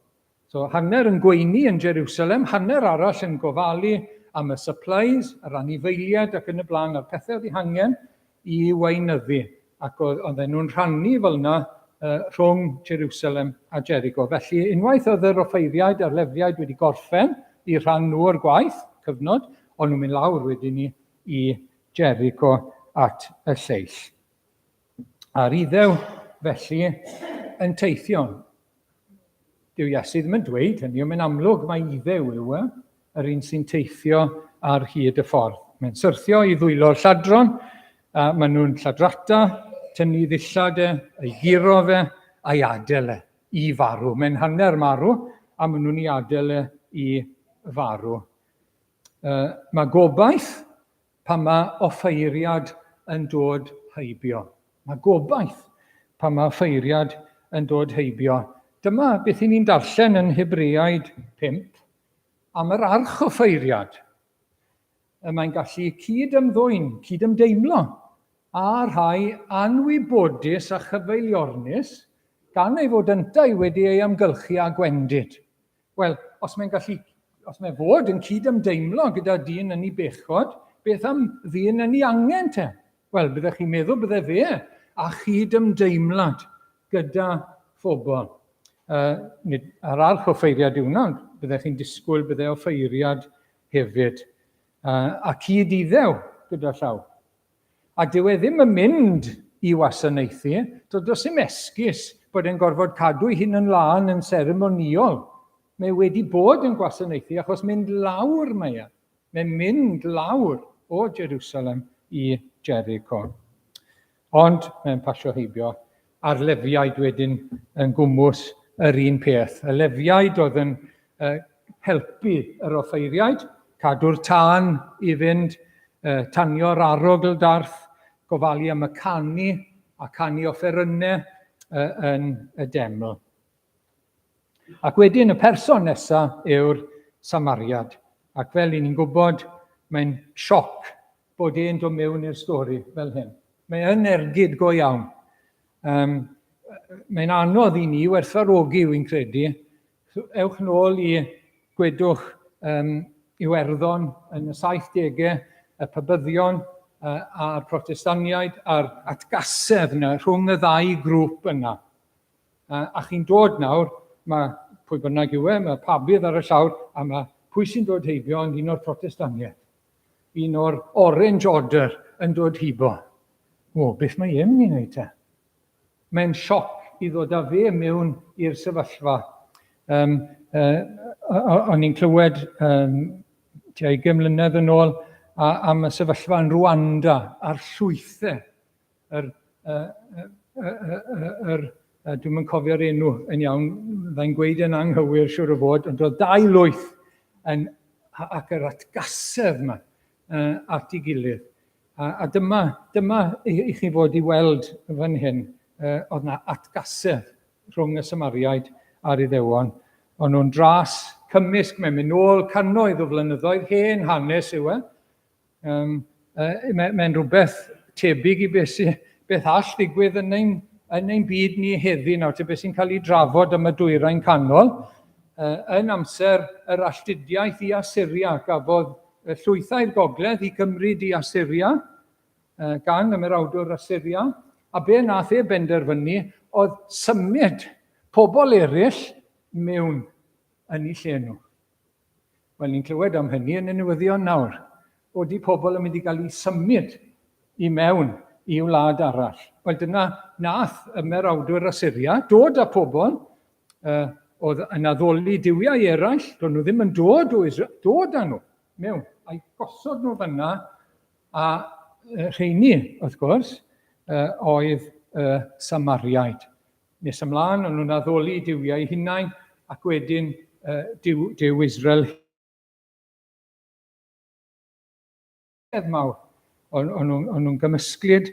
So hanner yn gweini yn Jerusalem, hanner arall yn gofalu am y supplies, yr anifeiliaid ac yn y blaen, a'r pethau oedd eu hangen i weinyddu. Ac oedden nhw'n rhannu fel yna rhwng Jerusalem a Jericho. Felly unwaith oedd yr offeiriaid a'r Lefiaid wedi gorffen i rhan nhw o'r gwaith, cyfnod, o'n nhw'n mynd lawr wedyn ni i Jericho at y lleill. A'r Iddew, felly, yn teithio. Dyw Iesu ddim yn dweud hynny, ond mae'n amlwg mai Iddew yw e, yr un sy'n teithio ar hyd y ffordd. Mae'n syrthio i ddwylo'r lladron, a maen nhw'n lladrata, tynnu ddillad e, ei guro fe, a'i adael e i farw. Mae'n hanner marw, a maen nhw'n ei adael e i farw. Mae gobaith pan mae offeiriad yn dod heibio. Mae gobaith pan mae offeiriad yn dod heibio. Dyma beth i ni'n darllen yn Hebreaid 5 am yr archoffeiriad. Y mae'n gallu cyd-ymddwyn, cyd-ymdeimlo â rhai anwybodus a chyfeiliornus gan ei fod yntau wedi ei amgylchu â gwendid. Wel, os mae'n gallu, os mae fod yn cyd-ymdeimlo gyda dyn yn ei bechod, beth am ddyn yn ei angen te? Wel, byddech chi'n meddwl bydde fe a chyd-ymdeimlad gyda phobl. Nid ar arch offeiriad yw hwnna, ond byddech chi'n disgwyl bydde offeiriad hefyd. A cyd-iddew gyda llaw. A dyw e ddim yn mynd i wasanaethu, does dim esgus bod e'n gorfod cadw ei hun yn lân yn seremonïol. Mae e wedi bod yn gwasanaethu achos mynd lawr mae e. Mae'n mynd lawr o Jerusalem i Jericho. Ond mae'n pasio heibio a'r Lefiaid wedyn yn gwmws yr un peth. Y Lefiaid oedd yn helpu yr offeiriaid, cadw'r tân i fynd, tanio'r arogl darth, gofalu am y canu a canu offerynnau yn y deml. Ac wedyn y person nesaf yw'r Samariad. Ac fel i ni'n gwybod, mae'n sioc bod e'n dod mewn i'r stori fel hyn. Mae yn ergyd go iawn. Um, mae'n anodd i ni werthfawrogi, wy'n credu. Ewch nôl i gwedwch um, Iwerddon yn y 70au, y pabyddion uh, a'r Protestaniaid a'r atgasedd yna rhwng y ddau grŵp yna. A chi'n dod nawr, mae pwy bynnag yw e, mae pabydd ar y llawr, a mae pwy sy'n dod heibio yn un o'r Protestaniaid. Un o'r Orange Order yn dod hibo. O, beth mae e'n mynd i wneud te? Mae'n sioc i ddod â fe mewn i'r sefyllfa. Um, uh, o'n i'n clywed um, tua 20 mlynedd yn ôl a, am y sefyllfa yn Rwanda a'r llwythau yr, uh, uh, uh, uh, yr uh, dwi'n yn cofio'r enw yn iawn, fyddai'n gweud yn anghywir siwr o fod, ond oedd dau lwyth yn, ac yr atgasedd yma uh, at ei gilydd. A, a dyma, dyma i, i chi fod i weld fan hyn, uh, oedd na atgasedd rhwng y Samariaid a'r Iddewon. O'n nhw'n dras cymysg, mae'n mynd nôl cannoedd o flynyddoedd, hen hanes yw e. Um, uh, Mae'n mae rhywbeth tebyg i beth, sy, beth all ddigwydd yn ein, yn ein byd ni heddi nawr, te beth sy'n cael ei drafod am y dwyrain canol. Uh, yn amser yr alltudiaeth i Asyria, gafodd llwythau'r gogledd i gymryd i Asyria, uh, gan ymerawdwr Asyria, a be nath e benderfynu oedd symud pobl eraill mewn yn eu lle nhw. Wel, ni'n clywed am hynny yn y newyddion nawr. Odi pobl yn mynd i gael eu symud i mewn i wlad arall. Wel, dyna nath ymerawdwyr Asyria dod â pobl uh, oedd yn addoli duwiau eraill, doedd nhw ddim yn dod o Israel, dod â nhw mewn, a'i gosod nhw fyna, a rheini, wrth gwrs, uh, oedd y uh, Samariaid. Nes ymlaen, o'n nhw'n addoli duwiau hunain, ac wedyn uh, Duw, Duw Israel mawr. O'n nhw'n nhw gymysglyd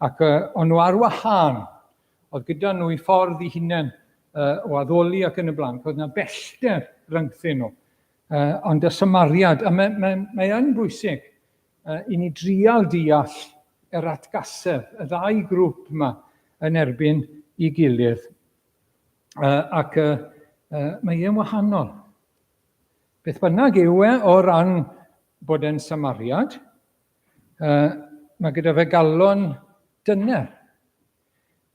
ac uh, o'n nhw ar wahân. Oedd gyda nhw i ffordd i hunain uh, o addoli ac yn y blaen. Oedd yna bellter rhyngthyn nhw. Uh, ond y Samariad, a mae, mae, mae yn bwysig uh, i ni drial deall yr atgasedd, y ddau grŵp yma yn erbyn i gilydd. Uh, ac uh, uh, mae e'n wahanol. Beth bynnag yw e o ran bod e'n Samariad, uh, mae gyda fe galon dyner.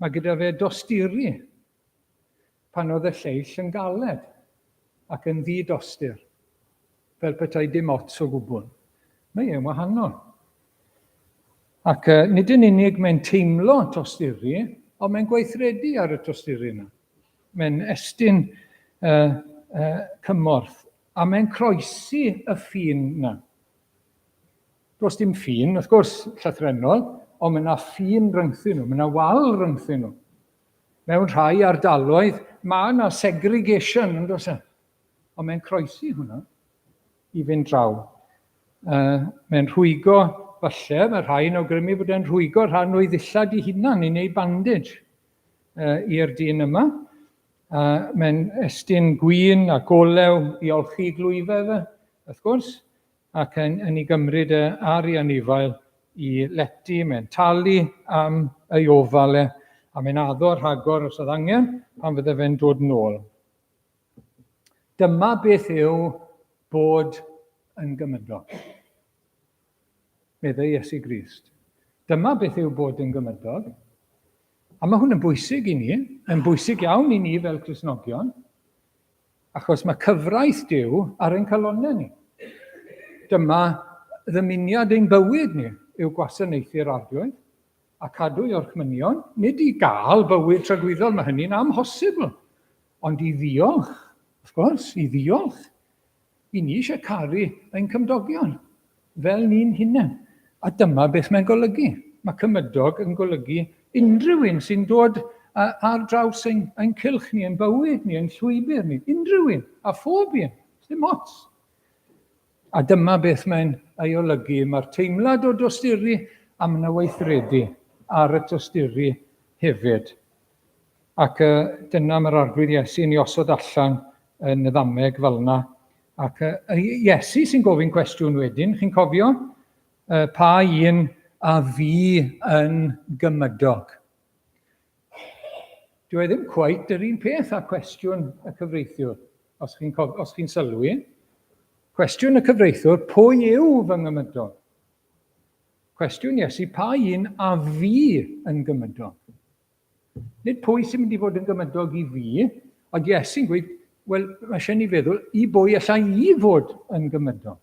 Mae gyda fe dosturi pan oedd y lleill yn galed ac yn ddi-dostur, fel petai dim ots o gwbl. Mae e'n wahanol. Ac uh, nid yn unig mae'n teimlo tosturi, ond mae'n gweithredu ar y tosturi yna. Mae'n estyn uh, uh, cymorth A mae'n croesi y ffin 'na. Does dim ffin, wrth gwrs, llythrennol, ond mae yna ffin rhyngthyn nhw, mae yna wal rhyngthyn nhw. Mewn rhai ardaloedd, mae yna segregation, yn does e? Ond mae'n croesi hwnna i fynd draw. Uh, mae'n rhwygo, falle, mae rhai yn awgrymu bod e'n rhwygo rhan o'i ddillad i hunan i wneud bandage uh, i'r dyn yma. A mae'n estyn gwin a golew i olchi glwyfau fe, wrth gwrs, ac yn, yn ei gymryd e ar ei anifail i lety, mae'n talu am ei ofal e, a mae'n addo rhagor os oedd angen pan fydde fe'n dod nôl. Dyma beth yw bod yn gymydog. Meddai Iesu Grist. Dyma beth yw bod yn gymydog. A mae hwn yn bwysig i ni, yn bwysig iawn i ni fel Cristnogion, achos mae cyfraith Duw ar ein calonnau ni. Dyma ddymuniad ein bywyd ni yw gwasanaethu'r Arglwydd a cadw ei orchmynion, nid i gael bywyd tragwyddol, mae hynny'n amhosibl, ond i ddiolch, wrth gwrs, i ddiolch. I ni eisiau caru ein cymdogion fel ni'n hunain. A dyma beth mae'n golygu. Mae cymydog yn golygu unrhyw un sy'n dod ar draws ein, ein cylch ni, ein bywyd ni, ein llwybr ni. Unrhyw un, a phob un. Dim ots. A dyma beth mae'n ei olygu. Mae'r teimlad o dosturi a mae yna weithredu ar y tosturi hefyd. Ac uh, dyna mae'r Arglwydd Iesu yn ei osod allan yn y ddameg fel yna. Ac uh, Iesu sy'n gofyn cwestiwn wedyn, chi'n cofio? Uh, pa un a fi yn gymydog? Dwi e ddim cweit yr un peth â cwestiwn y cyfreithiwr, os chi'n os chi sylwi. Cwestiwn y cyfreithiwr, pwy yw fy ngymydog? Cwestiwn Iesu, pa un a fi yn gymydog? Nid pwy sy'n mynd i fod yn gymydog i fi, ond Iesu'n gweud, wel, mae eisiau ni feddwl, i bwy allai i fod yn gymydog?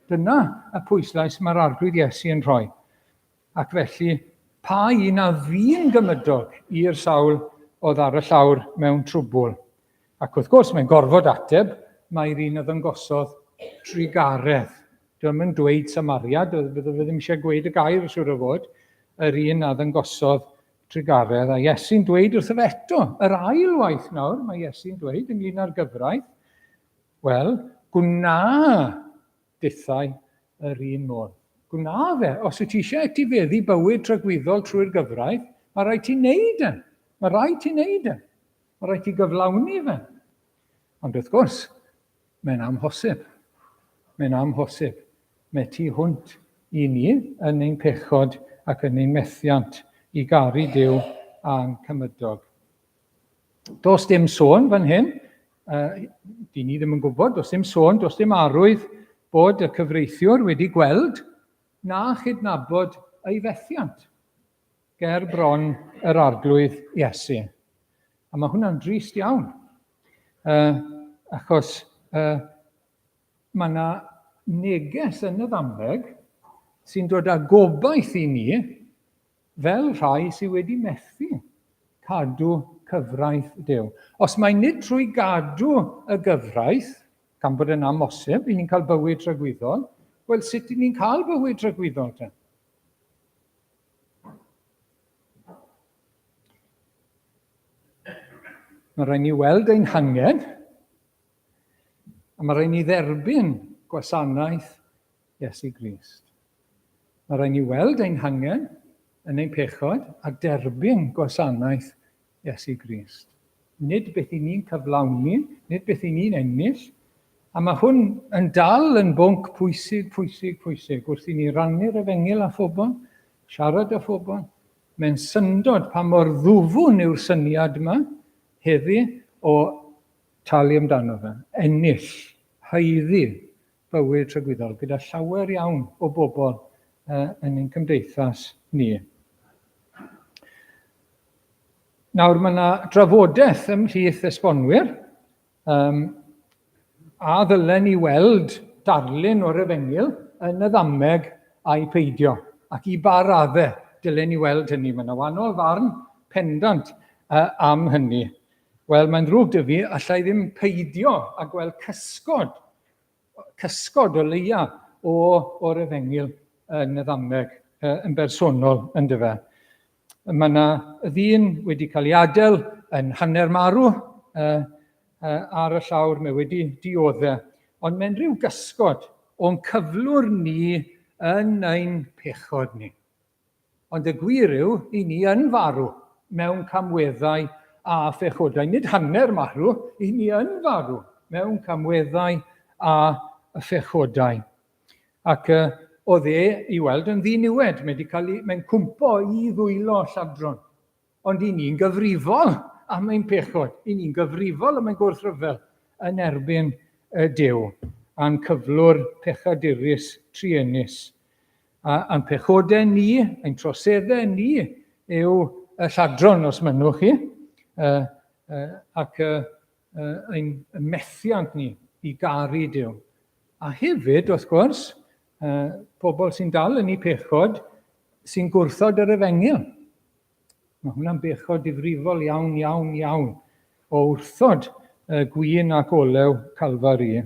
Dyna y pwyslais mae'r Arglwydd Iesu yn rhoi. Ac felly, pa un a fi'n gymydog i'r sawl oedd ar y llawr mewn trwbwl? Ac wrth gwrs, mae'n gorfod ateb, mae'r un a ddangosodd trugaredd. Dwi'm yn dweud Samaria, bydde fe ddim eisiau gweud y gair, siwr o fod, yr un a ddangosodd trugaredd. A Iesu'n dweud wrtho fe eto, yr ail waith nawr, mae Iesu'n dweud ynglyn â'r gyfraith, wel, gwna dithau yr un modd. Gwna fe, os wyt ti eisiau etifeddu bywyd tragwyddol trwy'r gyfraith, mae rhaid ti wneud e. Mae rhaid ti wneud e. Mae rhaid ti gyflawni fe. Ond wrth gwrs, Mae'n amhosib. Mae'n amhosib. Mae tu hwnt i ni yn ein pechod ac yn ein methiant i garu Duw a'n cymydog. Does dim sôn fan hyn, uh, di ni ddim yn gwybod, does dim sôn, does dim arwydd bod y cyfreithiwr wedi gweld na chydnabod ei fethiant ger bron yr Arglwydd Iesu. A mae hwnna'n drist iawn, achos mae yna neges yn y ddameg sy'n dod â gobaith i ni fel rhai sydd wedi methu cadw cyfraith Duw. Os mai nid trwy gadw y gyfraith, gan bod yn amhosib, i ni'n cael bywyd tragwyddol, wel sut i ni'n cael bywyd tragwyddol te? Mae rhaid ni weld ein hangen, a mae rhaid ni dderbyn gwasanaeth Iesu Grist. Mae rhaid ni weld ein hangen yn ein pechod a derbyn gwasanaeth Iesu Grist. Nid beth i ni'n cyflawni, nid beth i ni'n ennill, a mae hwn yn dal yn bwnc pwysig, pwysig, pwysig wrth i ni rannu'r efengyl â phobl, siarad â phobl. Mae'n syndod pa mor ddwfwn yw'r syniad yma heddi o talu amdano fe, ennill, haeddu bywyd tragwyddol gyda llawer iawn o bobl yn ein cymdeithas ni. Nawr mae yna drafodaeth ymhlith esbonwyr um, a ddylen ni weld darlun o'r efengyl yn y ddameg a'i peidio, ac i ba raddau dylen ni weld hynny. Mae yna wahanol farn pendant am hynny. Wel, mae'n ddrwg dy fi, allai ddim peidio a gweld cysgod cysgod o leia o, o'r efengyl yn y ddameg yn bersonol, yn dyfe. Mae yna ddyn wedi cael ei adael yn hanner marw ar y llawr, mae wedi dioddef, ond mae'n rhyw gysgod o'n cyflwr ni yn ein pechod ni. Ond y gwir yw, i ni yn farw mewn camweddau a phechodau. Nid hanner marw, i ni yn farw mewn camweddau a phechodau. Ac uh, oedd e i weld yn ddiniwed, mae wedi cael ei, mae'n cwmpo i ddwylo lladron. Ond i ni'n gyfrifol am ein pechod, i ni'n gyfrifol am ein gwrthryfel yn erbyn y Duw, a'n cyflwr pechadurus truenus. A, a'n pechodau ni, ein troseddau ni, yw y lladron, os mynnwch chi, uh, uh, ac uh, ein methiant ni i garu Duw. A hefyd, wrth gwrs, pobl sy'n dal yn eu pechod sy'n gwrthod yr efengyl. Mae hwnna'n bechod difrifol iawn, iawn, iawn o wrthod gwin ac olew Calfari.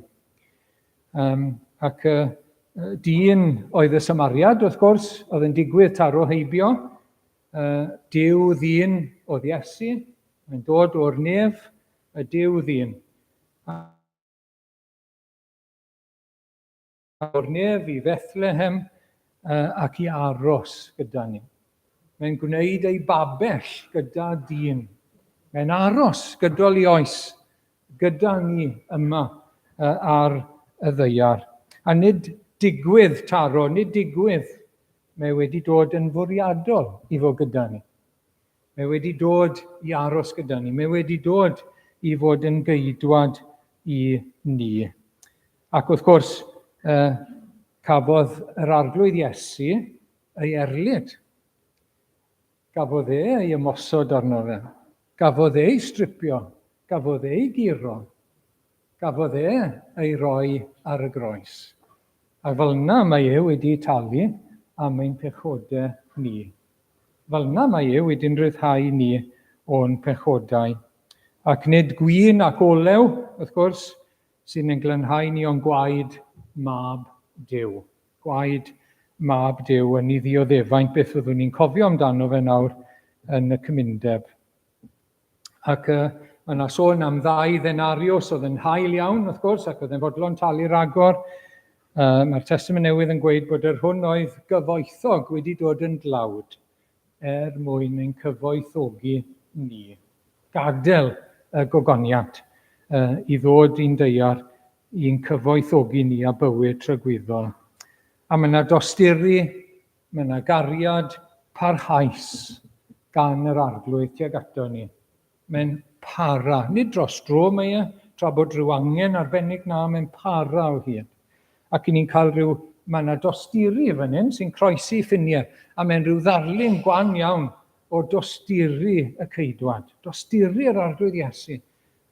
Um, ac uh, dyn oedd y Samariad, wrth gwrs, oedd yn digwydd taro heibio. Duw ddyn oedd Iesu, mae'n dod o'r nef, y Duw ddyn. O'r nef i Fethlehem ac i aros gyda ni. Mae'n gwneud ei babell gyda dyn. Mae'n aros gydol i oes gyda ni yma ar y ddaear. A nid digwydd taro, nid digwydd. Mae wedi dod yn fwriadol i fod gyda ni. Mae wedi dod i aros gyda ni. Mae wedi dod i fod yn geidwad i ni. Ac wrth gwrs, cafodd yr Arglwydd Iesu ei erlid. Gafodd e ei ymosod arno fe. Gafodd ei stripio. Gafodd ei guro. Gafodd e ei roi ar y groes. A fel yna mae e wedi talu am ein pechodau ni. Fel yna mae e wedi'n rhyddhau ni o'n pechodau. Ac nid gwin ac olew, wrth gwrs, sy'n ein glanhau ni o'n gwaed mab Duw. Gwaed mab Duw yn ei ddioddefaint, beth fyddwn ni'n cofio amdano fe nawr yn y cymundeb. Ac uh, mae yna sôn am ddau ddenariws oedd yn hael iawn, wrth gwrs, ac oedd yn fodlon talu ragor. Uh, Mae'r Testament Newydd yn gweud bod yr hwn oedd gyfoethog wedi dod yn dlawd er mwyn ein cyfoethogi ni. Gadael y gogoniant uh, i ddod i'n deiar i'n cyfoethogi ni a bywyd tragwyddol. A mae yna dosturi Mae yna gariad parhaus gan yr Arglwydd tuag ato ni. Mae'n para, nid dros dro mae e, tra bod rhyw angen arbennig na, mae'n para o hyd. Ac i ni'n cael rhyw, mae yna dosturi fan hyn sy'n croesi ffiniau, a mae'n rhyw ddarlun gwan iawn. o dosturi y ceidwad, dosturi'r Arglwydd Iesu.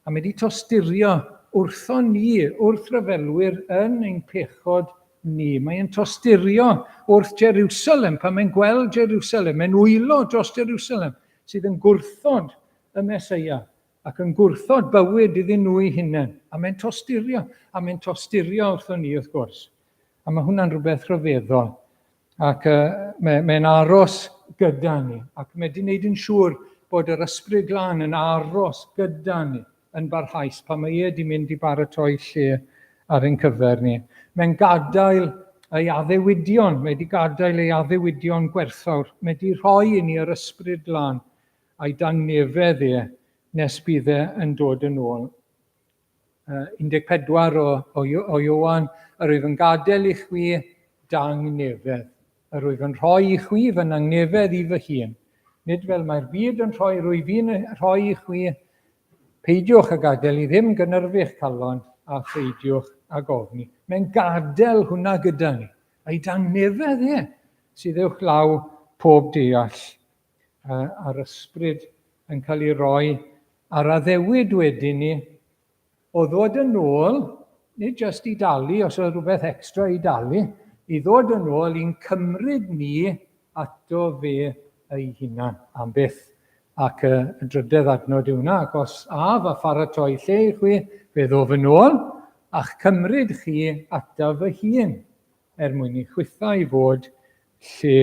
A mae wedi tosturio wrthon ni, wrth ryfelwyr yn ein pechod ni. Mae'n tosturio wrth Jerusalem, pan mae'n gweld Jerusalem, mae'n wylo dros Jerusalem, sydd yn gwrthod y Meseia ac yn gwrthod bywyd iddyn nhw eu hunain. A mae'n tosturio, a mae'n tosturio wrthon ni wrth gwrs. A mae hwnna'n rhywbeth rhyfeddol. Ac uh, mae'n mae aros gyda ni. Ac mae wedi gwneud yn siŵr bod yr Ysbryd Glân yn aros gyda ni yn barhaus pan mae e wedi mynd i baratoi lle ar ein cyfer ni. Mae'n gadael ei addewidion, mae wedi gadael ei addewidion gwerthfawr. Mae wedi rhoi i ni yr Ysbryd Glân a'i dangnefedd e nes bydd e yn dod yn ôl. 14 o, o, o Ioan, yr wyf yn gadael i chwi dangnefedd. Yr wyf yn rhoi i chwi fy nangnefedd i fy hun. Nid fel mae'r byd yn rhoi, rwyf fi'n rhoi i chwi. Peidiwch a gadael i ddim gynyrfu'ch calon a pheidiwch ag ofni. Mae'n gadael hwnna gyda ni. A'i dangnefedd e sydd uwch law pob deall. A'r ysbryd yn cael ei roi a'r addewid wedyn ni o ddod yn ôl, nid jyst i dalu, os oedd rhywbeth extra i dalu, i ddod yn ôl i'n cymryd ni ato fe ei hunan am byth. Ac y drydedd adnod yw hwnna, ac os af a pharatoi lle i chwi, fe ddof yn ôl, a'ch cymryd chi ataf fy hun, er mwyn i chwithau fod lle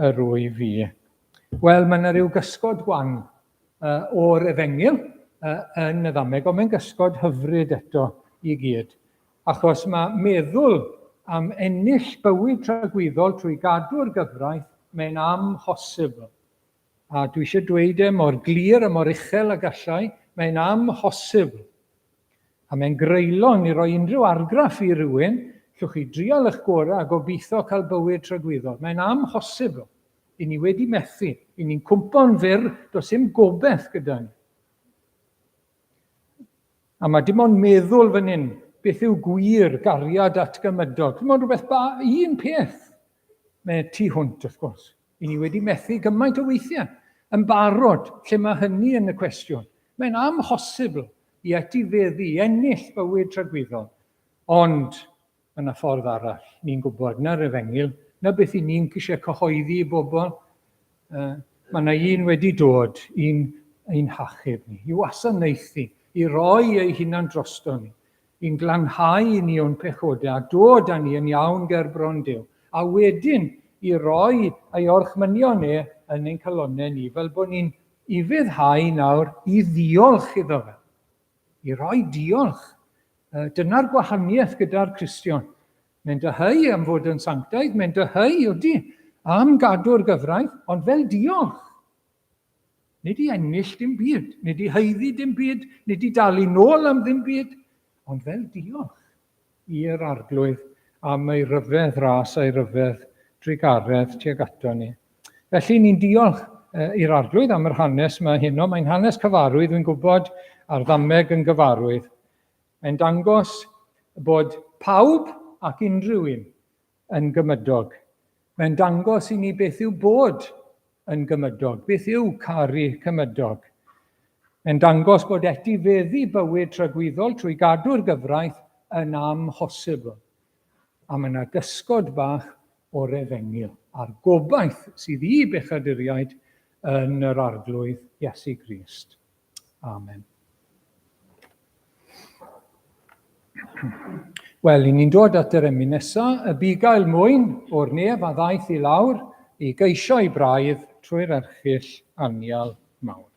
yr wyf fi. Wel, mae yna ryw gysgod gwan o'r efengyl yn y ddameg, ond mae'n gysgod hyfryd eto i gyd. Achos mae meddwl am ennill bywyd tragwyddol trwy gadw'r gyfraith, mae'n amhosibl. A dwi eisiau dweud e mor glir a mor uchel a gallai, mae'n amhosibl. A mae'n greulon i roi unrhyw argraff i rywun, llwch chi drial eich gorau a gobeithio cael bywyd tragwyddol. Mae'n amhosibl. I ni wedi methu. I ni'n cwmpo'n fyr, does dim gobeith gyda ni. A mae dim ond meddwl fan hyn, beth yw gwir gariad at gymydog. Dim ond rhywbeth ba, un peth. Mae tu hwnt, wrth gwrs. I ni wedi methu gymaint o weithiau yn barod lle mae hynny yn y cwestiwn. Mae'n amhosibl i etifeddu, i ennill bywyd tragwyddol. Ond mae yna ffordd arall, ni'n gwybod, na'r efengyl, na beth i ni'n eisiau cyhoeddi i bobl. Uh, mae yna un wedi dod i'n ein hachub ni, i wasanaethu, i roi ei hunan drosto ni, i'n glanhau ni o'n pechodau a dod â ni yn iawn ger bron Duw, a wedyn i roi ei orchmynion e yn ein calonnau ni, fel bod ni'n ufuddhau nawr i ddiolch iddo fe. I roi diolch. Dyna'r gwahaniaeth gyda'r Cristion. Mae'n dyheu am fod yn sanctaidd, mae'n dyheu, ydy, am gadw'r gyfraith, ond fel diolch. Nid i ennill dim byd, nid i haeddu dim byd, nid i dalu nôl am ddim byd, ond fel diolch i'r Arglwydd am ei ryfedd ras a'i ryfedd drugaredd tuag ato ni. Felly ni'n diolch i'r Arglwydd am yr hanes yma heno. Mae'n hanes cyfarwydd, dwi'n gwybod, a'r ddameg yn gyfarwydd. Mae'n dangos bod pawb ac unrhyw un yn gymydog. Mae'n dangos i ni beth yw bod yn gymydog, beth yw caru cymydog. Mae'n dangos bod etifeddu bywyd tragwyddol trwy gadw'r gyfraith yn amhosibl. A mae yna gysgod bach o'r efengyl a'r gobaith sydd i bechaduriaid yn yr Arglwydd Iesu Grist. Amen. Wel, i ni'n dod at yr emyn nesaf, y bugail mwyn o'r nef a ddaeth i lawr i geisio ei braidd trwy'r erchyll anial mawr.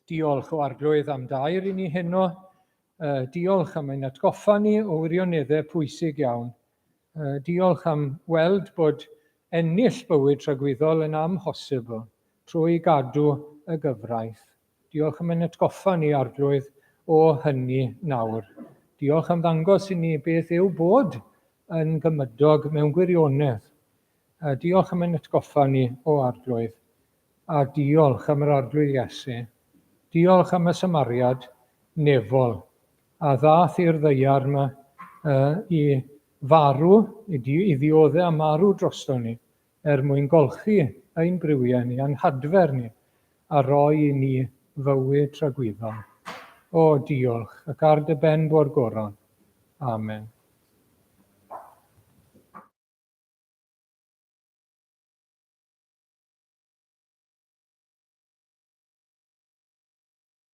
Diolch o Arglwydd am dair i ni heno. Diolch am ein atgoffa ni o wirioneddau pwysig iawn. Diolch am weld bod ennill bywyd tragwyddol yn amhosibl trwy gadw y gyfraith. Diolch am ein atgoffa ni, Arglwydd, o hynny nawr. Diolch am ddangos i ni beth yw bod yn gymydog mewn gwirionedd. Diolch am ein atgoffa ni, o Arglwydd. A diolch am yr Arglwydd Iesu. Diolch am y Samariad nefol a ddath i'r ddaear yma uh, i farw, i, di, i ddiodde a marw drosto ni, er mwyn golchi ein briwiau ni, a'n hadfer ni, a roi i ni fywyd tragwyddol. O, diolch, ac ar dy ben bo'r goron. Amen.